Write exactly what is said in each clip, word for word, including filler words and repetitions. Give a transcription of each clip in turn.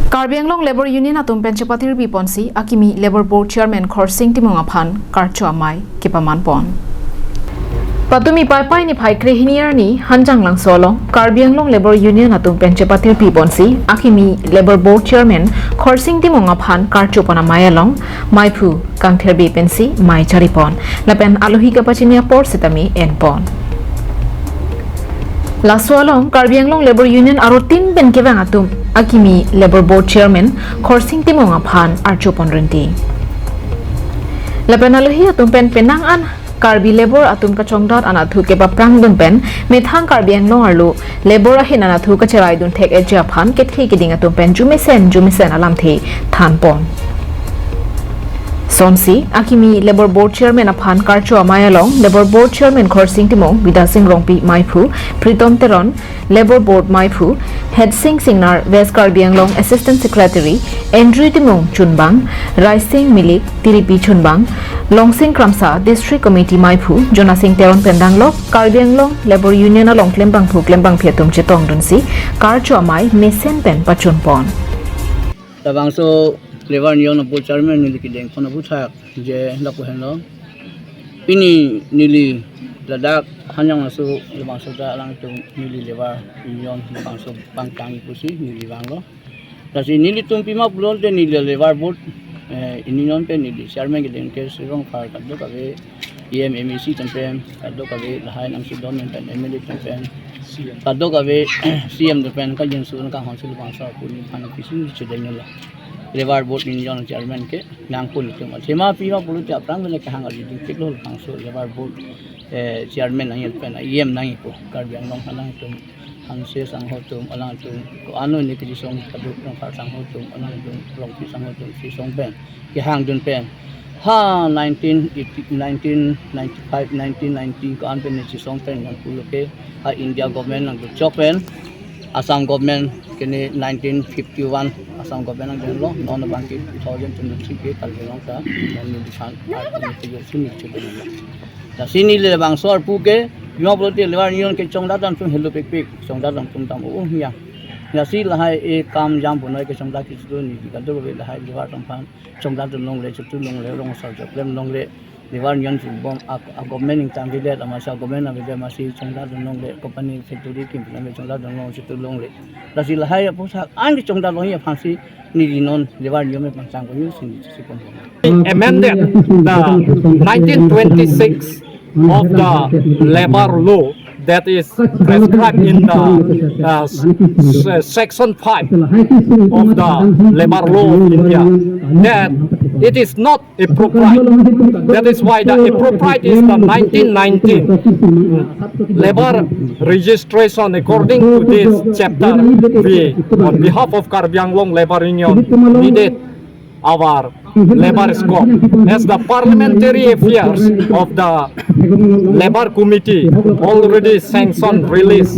Karbi Anglong Labour Union atum pen chepatirpi ponsi akimi Labour Board Chairman Khorsing Timung aphan karcho amei kepaman pon. Patumi Paipai niphai krehini arni Hanjanglangso along Karbi Anglong Labour Union atum pen chepatirpi ponsi akimi Labour Board Chairman Khorsing Timung aphan karcho pon amei along meiphu kangthir be pensi mei chari pon. Lapen alohi kapachini apor sitame en pon. Laso along Karbi Anglong Labour Union arotin pen kevang atum akimi Labour Board Chairman Khorsing Timung aphan archo pon rinti. Lapen alohi atum pen penang an Karbi Labour atum kachongdat anatthu kepaprang dun pen methang Karbi Anglong arlo Labour ahin anatthu kacherai dun thek-etji aphan kethe keding atum pen jumesen jumesen alamthe than pon. Sonsi akimi Labour Board Chairman aphan karcho amei along Labour Board Chairman Khorsing Timung, Bidya Sing Rongpi meiphu, Pritom Teron, Labour Board meiphu, Hetsing Singnar, West Karbi Anglong Assistant Secretary, Andrew Timung chunbang, Raising Milik, Tiripi chunbang, Longsing Kramsa, District Committee meiphu, Jonasing Teron pen danglok Karbi Anglong Labour Union along klembangphu klembangphi atum chetong dunsi karcho amei mesen pen pachun pon. Labangso Labour Union Board Chairman neli kedeng pon aphuthak je lapu henlo. Pini neli ladak Hanjanglangso labangso ta alangtum neli Labour Union labangso pangtang pusi neli vanglo. Lasi nelitum pima pulote neli Labour Board, eh, Union pen neli Chairman kedeng ke Sirong Phar kadokave E M M A C atum pen, kadokave lahai nangsidon pen M L A atum pen, kadokave C M atum pen kajinsu kanghon si labangso pu neliphan pisi chedenglo. Labour Board Union Chairman ke nangpon itum. Sema pima pulote aphrang bele kehang ali dingpiklo labangso Labour Board, eh, Chairman nangji pen E M nangjipo Karbi Anglong alangtum. Hanse sangho atum, alangtum, ko-an hini kejisong kaduk Rongphar sangho atum, alangtum, Rongpi sangho atum, chisong pen, kehang dun pen. Ha nineteen eighty, nineteen ninety-five, nineteen ninety ko-an pen chisong pen yang pulo ke, ha India government nangduk chok pen, Assam government kene nineteen fifty-one Assam government nangdunlo, non abang ke two thousand twenty-three ke Karbi Anglong ta, non ni bisan, ha, ni tiga sini chidunlo. Lasi neli labangso arpu ke, pima pulote Labour Union ke chongdat atum helo pekpek, chongdat atum tam o ya. Lasi lahai e kam jam punoi ke chongdat ke chutu neli kadokave lahai Labour atum aphan chongdat dun longle, chutu longle, rong sar joklem longle, Labour Union chubom a, a government ingtang avedet, amatsi a government avedet, amatsi chongdat dun longle, company factory kim pen chongdat dun long chutu longle. Lasi lahai aphuthak an ke chongdat longji aphansi neli non Labour Union pangchang ko news ni si pon. Amended the nineteen twenty-six of the labor law that is prescribed in the, uh, s-, s-, section five of the labor law of India, that it is not appropriate. That is why the appropriate is the nineteen nineteen Labor Registration. According to this chapter, we, on behalf of Karbi Anglong Labor Union, needed our labor scope. As the parliamentary affairs of the Labor Committee already sanctioned release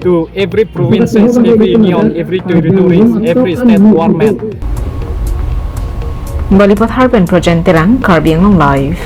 to every provinces, every union, every territories, every state government. Balipathar pen Projen Terang, Karbi Anglong Live.